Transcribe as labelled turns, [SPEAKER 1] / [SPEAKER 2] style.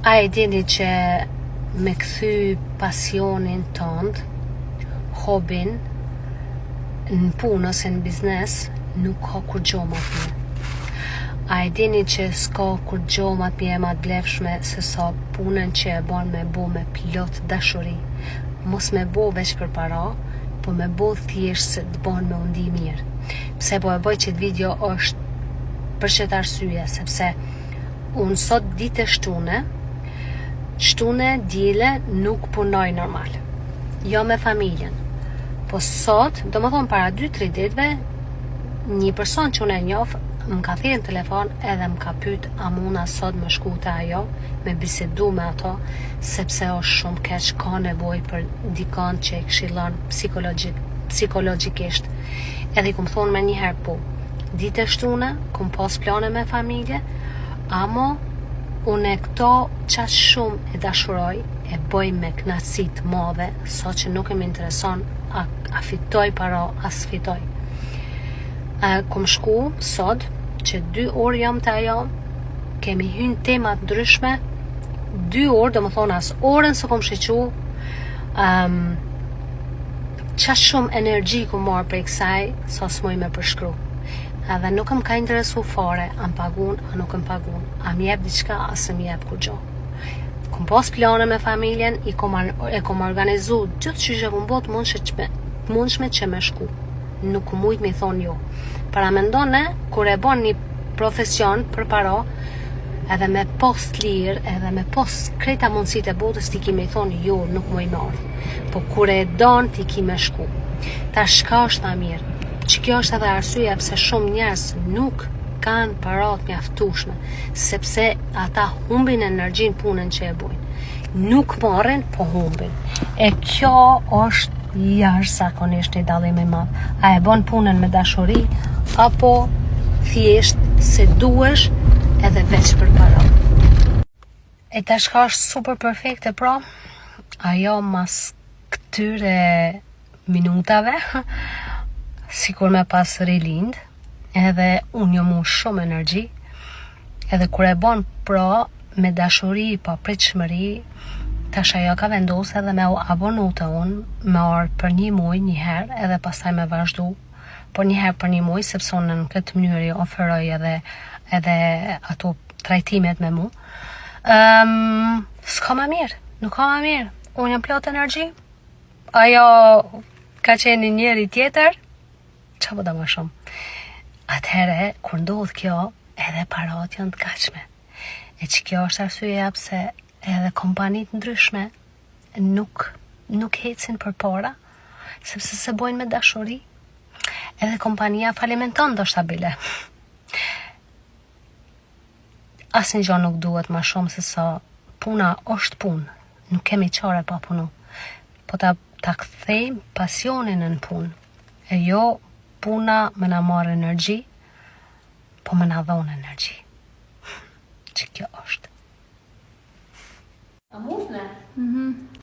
[SPEAKER 1] A e dini që me kthy pasionin tënd, hobin, në punë ose në biznes, nuk ka kurgjo ma të mirë. A e dini që s'ka kurgjo ma të mirë e ma të vlefshme se sa punën që e bon me bo me plot dashuri. Mos me bo veç për para, po me bo thjesht se të bon me u ndi mirë. Pse po e bëj qëtë video është për qëtë arsye, sepse Unë sot ditë e shtune, shtune, diele, nuk punoj normal. Jo me familjen. Po sot, domethonë para 2-3 ditëve, një person që unë e njof, më ka thirrë në telefon edhe më ka pyet a muna sot me shku te ajo, me bisedu me ato, sepse është shumë keq, ka nevojë për dikon që e këshillon psikologjik, psikologjikisht. Edhe i kum thonë menjëherë po. Ditë e shtune, kum pas plane me familje, amo unë këto qaq shumë e dashuroj, e bëj me knaqësi të madhe, sa që nuk e më intereson a, a fitoj para, a s'fitoj. A, kum shku sot, që dy orë jam te ajo, kemi hy në tema të ndryshme, dy orë, domethonë as orën s'e kom shiqu, um, Qaq shumë energji kum marrë prej kësaj sa s'muj me përshkru. Edhe nuk më ka interesu fare a m'pagun a nuk më pagun, a më jep diçka a s'më jep kurgjo. Kum pas plane me familjen, i kom e kom organizu gjithë qysh e kum bo të mundshme që me, të mundshme që me shku. Nuk kum mujt me i thonë jo. Paramendone kur e bon një profesion për para, edhe me pas të lirë, edhe me pas krejta mundësitë e botës, ti ki me i thonë jo, nuk muj me ardhë. Po kur e don ti ki me shku. Tash çka është ma mirë? Që kjo është edhe arsyeja pse shumë njerëz nuk kanë para të mjaftueshme, sepse ata humbin energjinë punën që e bojnë. Nuk marrin, po humbin. E kjo është jashtëzakonisht një dallim i madh. A e bën punën me dashuri apo thjesht se duhesh edhe veç për para. E tash çka është super perfekte pra, ajo mas këtyre minutave, sikur me pas rilind, edhe unë jom mush shumë energji, edhe kur e bon pra me dashuri, pa pritshmëri, tash ajo ka vendosë edhe me u abonu te unë, me ardhë për një muj një herë, edhe pastaj me vazhdu por një herë për një muj, sepse unë në këtë mënyrë i oferoj edhe, edhe ato trajtimet me mu. Um, s'ka ma mirë, nuk ka ma mirë. Unë jam plot energji. Ajo ka qenë një njeri tjetër. Ça po do ma shumë? Atëherë, kur ndodh kjo, edhe parat janë të gatshme. E që kjo është arsyeja pse edhe kompanitë ndryshme nuk nuk ecin përpara, sepse s'e bojnë me dashuri. Edhe kompania falimenton ndoshta bile. Asnjë gjë nuk duhet ma shumë se sa puna është punë. Nuk kemi qare pa punu. Po ta ta kthejmë pasionin në punë. E jo puna me na marrë energji, po me na dhonë energji. Që kjo është.
[SPEAKER 2] A mufne?
[SPEAKER 3] Mhm.